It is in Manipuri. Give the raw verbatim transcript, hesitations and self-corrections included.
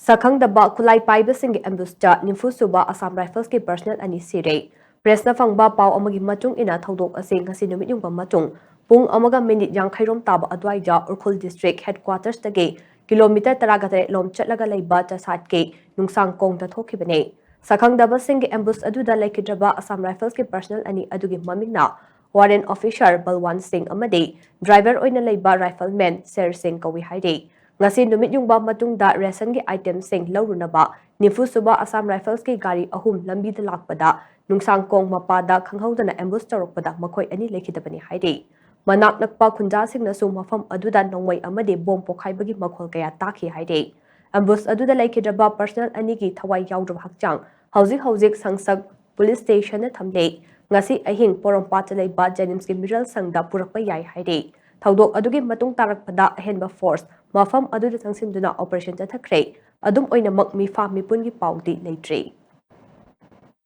ꯁꯛꯈꯪꯗꯕ ꯈꯨꯠꯂꯥꯏ ꯄꯥꯏꯕꯁꯤꯡꯒꯤ ꯑꯦꯝꯕꯨꯁꯇ ꯅꯤꯐꯨ ꯁꯨꯕ ꯑꯁꯥꯝ ꯔꯥꯏꯐꯜꯁꯀꯤ ꯄꯔꯁꯅꯦꯜ ꯑꯅꯤ ꯁꯤꯔꯦ꯫ ꯄ꯭ꯔꯦꯁꯅ ꯐꯪꯕ ꯄꯥꯎ ꯑꯃꯒꯤ ꯃꯇꯨꯡ ꯏꯟꯅ, ꯊꯧꯗꯣꯛ ꯑꯁꯤ ꯉꯁꯤ ꯅꯨꯃꯤꯠ ꯌꯨꯡꯕ ꯃꯇꯨꯡ ꯄꯨꯡ ꯑꯃꯒ ꯃꯤꯅꯤꯠ ꯌꯥꯡꯈꯩ ꯔꯣꯝ ꯇꯥꯕ ꯑꯗꯨꯋꯥꯏꯗ ꯎꯈ꯭ꯔꯨꯜ ꯗꯤꯁꯇ꯭ꯔꯤꯛ ꯍꯦꯗꯀ꯭ꯋꯥꯇꯔꯁꯇꯒꯤ ꯀꯤꯂꯣꯃꯤꯇꯔ ꯇꯔꯥꯒ ꯇꯔꯦꯠ ꯂꯣꯝ ꯆꯠꯂꯒ ꯂꯩꯕ ꯆꯁꯥꯠꯀꯤ ꯅꯨꯡꯁꯥꯡ ꯀꯣꯡꯗ ꯊꯣꯛꯈꯤꯕꯅꯤ꯫ ꯁꯛꯈꯪꯗꯕꯁꯤꯡꯒꯤ ꯑꯦꯝꯕꯨꯁ ꯑꯗꯨꯗ ꯂꯩꯈꯤꯗ꯭ꯔꯕ ꯑꯁꯥꯝ ꯔꯥꯏꯐꯜꯁꯀꯤ ꯄꯔꯁꯅꯦꯜ ꯑꯅꯤ ꯑꯗꯨꯒꯤ ꯃꯃꯤꯡꯅ ꯋꯥꯔꯦꯟ ꯑꯣꯐꯤꯁꯥꯔ ꯕꯜꯋꯥꯟ ꯁꯤꯡ ꯑꯃꯗꯤ ꯗ꯭ꯔꯥꯏꯚꯔ ꯑꯣꯏꯅ ꯂꯩꯕ ꯔꯥꯏꯐꯜꯃꯦꯟ ꯁꯦꯔ ꯁꯤꯡ ꯀꯧꯏ ꯍꯥꯏꯔꯤ꯫ ꯉꯁꯤ ꯅꯨꯃꯤꯠ ꯌꯨꯡꯕ ꯃꯇꯨꯡꯗ ꯔꯦꯁꯟꯒꯤ ꯑꯥꯏꯇꯦꯝꯁꯤꯡ ꯂꯧꯔꯨꯅꯕ ꯅꯤꯐꯨ ꯁꯨꯕ ꯑꯁꯥꯝ ꯔꯥꯏꯐꯜꯁꯀꯤ ꯒꯥꯔꯤ ꯑꯍꯨꯝ ꯂꯝꯕꯤꯗ ꯂꯥꯛꯄꯗ ꯅꯨꯡꯁꯥꯡ ꯀꯣꯡ ꯃꯄꯥꯗ ꯈꯪꯍꯧꯗꯅ ꯑꯦꯝꯕꯨꯁ ꯇꯧꯔꯛꯄꯗ ꯃꯈꯣꯏ ꯑꯅꯤ ꯂꯩꯈꯤꯗꯕꯅꯤ ꯍꯥꯏꯔꯤ꯫ ꯃꯅꯥꯛ ꯅꯛꯄ ꯈꯨꯟꯖꯥꯁꯤꯡꯅꯁꯨ ꯃꯐꯝ ꯑꯗꯨꯗ ꯅꯣꯡꯃꯩ ꯑꯃꯗꯤ ꯕꯣꯝ ꯄꯣꯈꯥꯏꯕꯒꯤ ꯃꯈꯣꯜ ꯀꯌꯥ ꯇꯥꯈꯤ ꯍꯥꯏꯔꯤ꯫ ꯑꯦꯝꯕꯨꯁ ꯑꯗꯨꯗ ꯂꯩꯈꯤꯗ꯭ꯔꯕ ꯄꯔꯁꯅꯦꯜ ꯑꯅꯤꯒꯤ ꯊꯋꯥꯏ ꯌꯥꯎꯗ꯭ꯔꯕ ꯍꯛꯆꯥꯡ ꯍꯧꯖꯤꯛ ꯍꯧꯖꯤꯛ ꯁꯪꯁꯛ ꯄꯨꯂꯤꯁ ꯁ꯭ꯇꯦꯁꯟꯗ ꯊꯝꯂꯦ꯫ ꯉꯁꯤ ꯑꯍꯤꯡ ꯄꯣꯔꯣꯝꯄꯥꯠꯇ ꯂꯩꯕ ꯖꯦꯅꯤꯝꯁꯀꯤ ꯃꯤꯔꯜ ꯁꯪꯗ ꯄꯨꯔꯛꯄ ꯌꯥꯏ ꯍꯥꯏꯔꯤ꯫ ꯊꯧꯗꯣꯛ ꯑꯗꯨꯒꯤ ꯃꯇꯨꯡ ꯇꯥꯔꯛꯄꯗ ꯑꯍꯦꯟꯕ ꯐꯣꯔꯁ ꯃꯐꯝ ꯑꯗꯨꯗ ꯆꯪꯁꯤꯟꯗꯨꯅ ꯑꯣꯄꯔꯦꯁꯟ ꯆꯠꯊꯈ꯭ꯔꯦ꯫ ꯑꯗꯨꯝ ꯑꯣꯏꯅꯃꯛ ꯃꯤꯐꯥ ꯃꯤꯄꯨꯟꯒꯤ ꯄꯥꯎꯗꯤ ꯂꯩꯇ꯭ꯔꯤ꯫